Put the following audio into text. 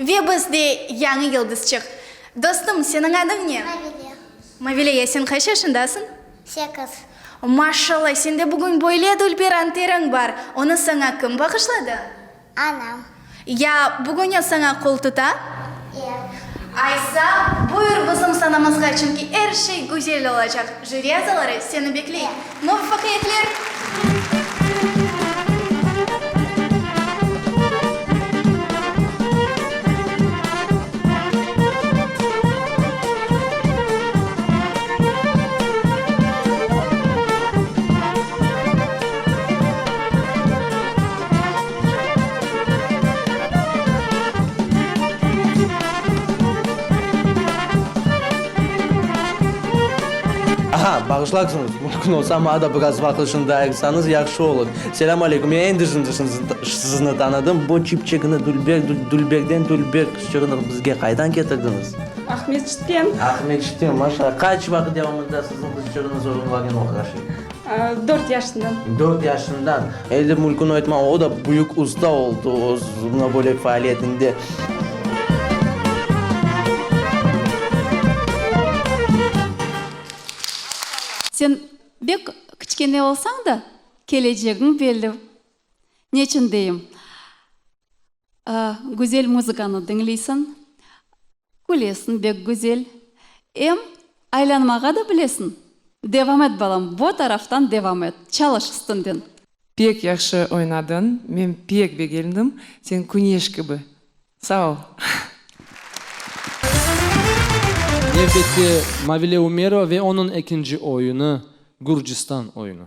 Ve bizde yañı yıldızçıq. Dostum, seniñ adıñ ne? Mavile. Mavile, ya sen qaç yaşındasıñ? Sekiz. Maşallah, sende bugün böyle dülber anteriñ bar. Onı saña kim bağışladı? Anam. Ya bugün o saña qol tuta? E. Aysa, buyur bizim sanamızğa, çünki er şey güzel olacaq. Jüri azaları seni bekley. Muvafaqiyetler! Aha, bağışlarsıñız, mümkün olsa, maña da biraz vaqıt şunda ayırsañız, yahşı olur. Selâm aleyküm, men endi şimdi sizni tanıdım, bu çipçigini dülber, dülberden dülber qızçığını bizge qaydan ketirdiñiz? Aqmescitten. Aqmescitten, maşallah. Qaç vaqıt devamında siziñ qızçığıñız oyunlarnen oğraşa? Dört yaşından. Dört yaşından. Endi mülkün aytma, o da büyük usta oldı öz mına böyle faaliyetinde. Sen bek kiçkene olsañ da, kelecegiñ belli. Neçün deyim? Güzel muzıkanı diñleysiñ, külesiñ bek güzel, em aylanmağa da bilesiñ. Devam et, balam, bo taraftan devam et, çalış üstünden. Pek yahşı oynadıñ, men pek begendim, sen küneş kibi. Sağ ol. Nevbette Mavile Umerova ve onıñ ekinci oyunı, Gürcistan oyunı.